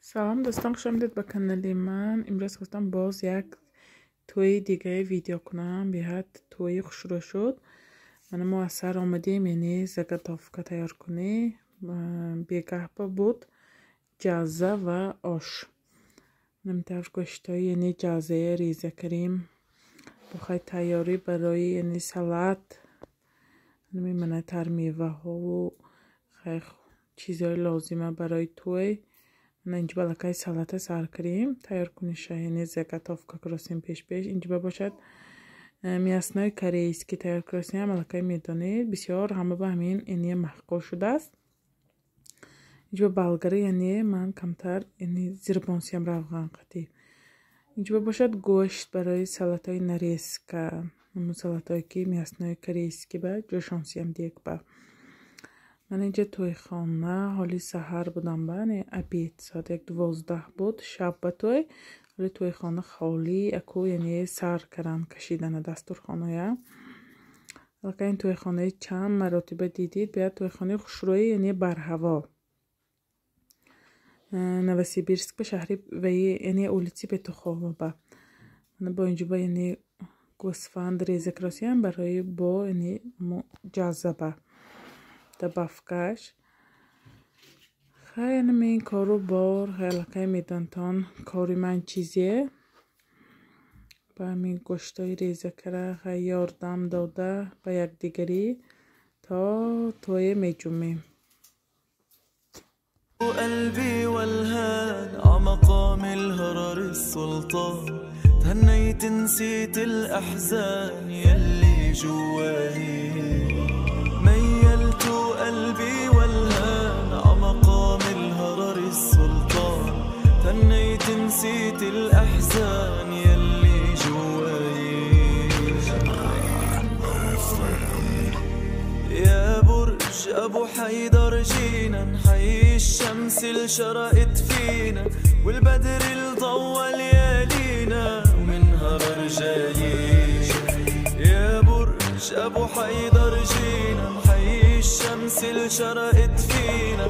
Салом дӯстон, хуш омадед ба канали ман. Имрӯз хостам боз як тӯи дигаи видео кунам. Беҳад тӯи хушрӯ шуд. Мана мо аз сар омадем, яъне заготовка тайёр кунӣ. Бегаҳба буд ҷазза ва ош. Намтавр гӯштҳои яъне ҷаззая реза кардем. Бухай тайёрӣ барои яъне салат. Мана тармеваҳову чизҳои лозима барои тӯй. Мана инҷо аллакай салата сар кардем. Тайёр куниша, яъне заготовка куросем пеш-пеш. Инҷо бошад мясной корейский тайёр куросем, аллакай медонед. Бисёр ҳама ба ҳамин яъне маъқул шудааст. Инҷо болгари, яъне ман камтар яъне зирбонсиям равған қатӣ. Инҷо бошад гӯшт барои салатҳои нарезка. Ҳамун салатҳое ки мясной корейский ба ҷӯшонсиям дег ба. Ман инҷа тӯйхона, ҳоли саҳар будам ба, яъне обед, соат 1:12 буд, шаб ба тӯй. Ҳоли тӯйхона холӣ, аку яъне сар кардан кашидана дастурхоная. Аллакай ин тӯйхонаи чанд маротиба дидид, биёд тӯйхонаи хушрӯи, яъне барҳаво. Новосибирск ба шаҳри ваи, яъне улица Петухова ба. Мана бо инҷо ба яъне гӯсфанд реза кросиям барои бо яъне ҷаззаба. Добавкаш. Хай, яъне ин кору бор, хай аллакай медонтон кори ман чизе. Ба ҳамин гӯштҳои реза кара хай ёрдам дода ба якдигарӣ то тӯе меҷумем. قلبي والهان عمقام الهرر السلطان تهنيت نسيت الأحزان يلي جواي ميلت قلبي والهان عمقام الهرر السلطان تهنيت نسيت الأحزان يلي جواي يا برج أبو حيدر جينا نحيي الشمس اللي شرقت فينا والبدر اللي ضوى ليالينا ومن هرر جايين يا برج أبو حيدر جينا نحيي الشمس اللي شرقت فينا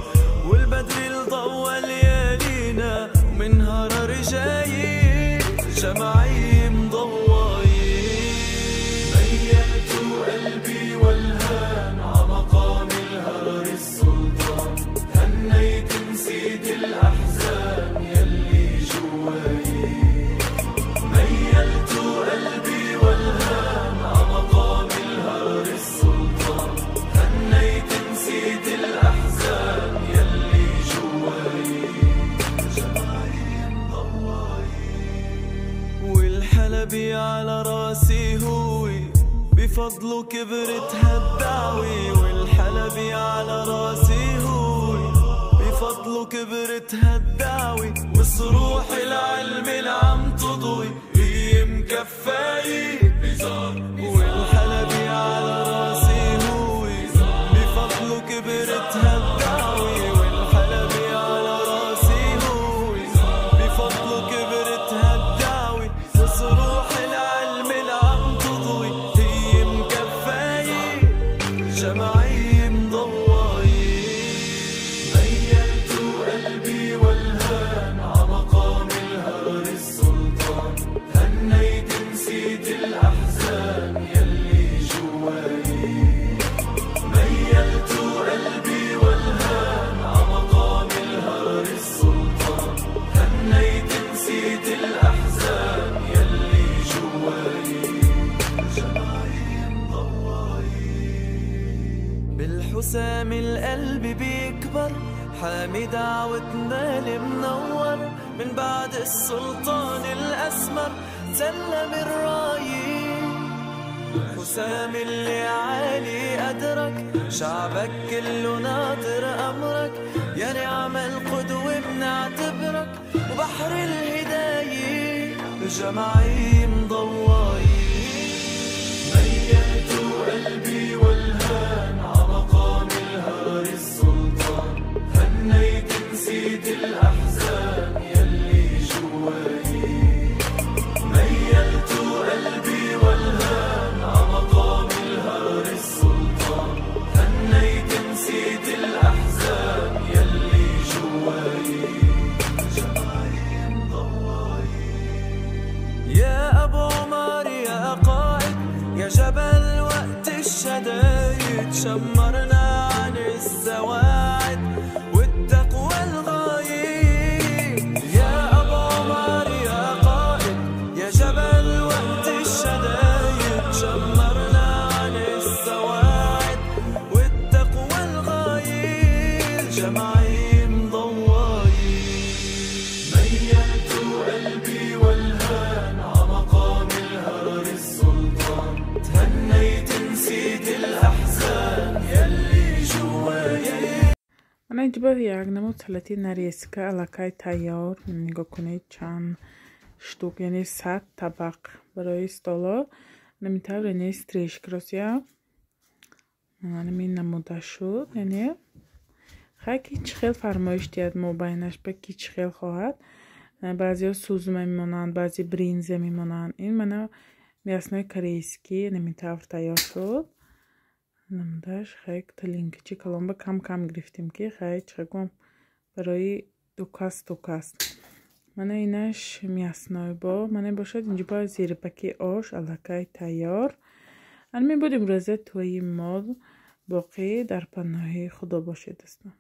والبدر اللي ضوى ليالينا ومن هرر جايين جمعي مضوايين ميلت قلبي والهان عمقام الهرر السلطان هنيت نسيت الأحزان يلي جواي ميلت قلبي والهان عمقام الهرر السلطان هنيت نسيت الأحزان يلي جواي جمعي مضواي والحلبي على راسي هو بفضله كبرت هالدعوة والحلبي على راسي هو بفضله كبرت هالدعوة وصروح العلم العم تضوي هي مكفاية والحلبي على راسي هو بفضله كبرت هالدعوة والحلبي على راسي هو بفضله كبرت هالدعوة وصروح العلم العم تضوي هي مكفاية جمعي مضواي ميلت قلبي والهان عمقام الهرر السلطان هنيت نسيت الأحزان يلي جواي ميلت قلبي والهان عمقام الهرر السلطان هنيت نسيت الأحزان يلي جواي جمعي مضواي بالحسام القلب بيكبر حامي دعوتنا المنور من بعد السلطان الأسمر سلم الراي حسام اللي عالي قدرك شعبك كله ناطر أمرك يا نعم القدوة بنعتبرك وبحر الهداية جمعي مضواي ميلت قلبي والهان عمقام الهرر السلطان هنيت نسيت الأحزان يلي جواي ميلت قلبي والهان عمقام الهرر السلطان هنيت نسيت الأحزان يلي جواي. Инҷа як намуд салати нарезка аллакай тайёр. Нигоҳ кунед, чанд штук, яъне 100 табақ барои столо. Ҳамин тавр, яъне стрижка росия ҳамин намуда шуд. Яъне хай, ки чӣ хел фармоиш диҳад, мобайнаш ба ки чӣ хел хоҳад. Баъзеҳо сузма мемонанд, баъзе бринза мемонанд. Ин мана мясной корейский ҳамин тавр тайёр шуд намудаш. Хай, тарелкачи калонба кам кам гирифтем, ки хай, чӣ гум, барои ду кас ду кас. Мана инаш мясной бо мана бошад. Инҷо ба зирбаки ош аллакай тайёр. Ҳамин буд имрӯза тӯйи мо. Боқӣ дар паноҳи Худо бошед, дӯстон.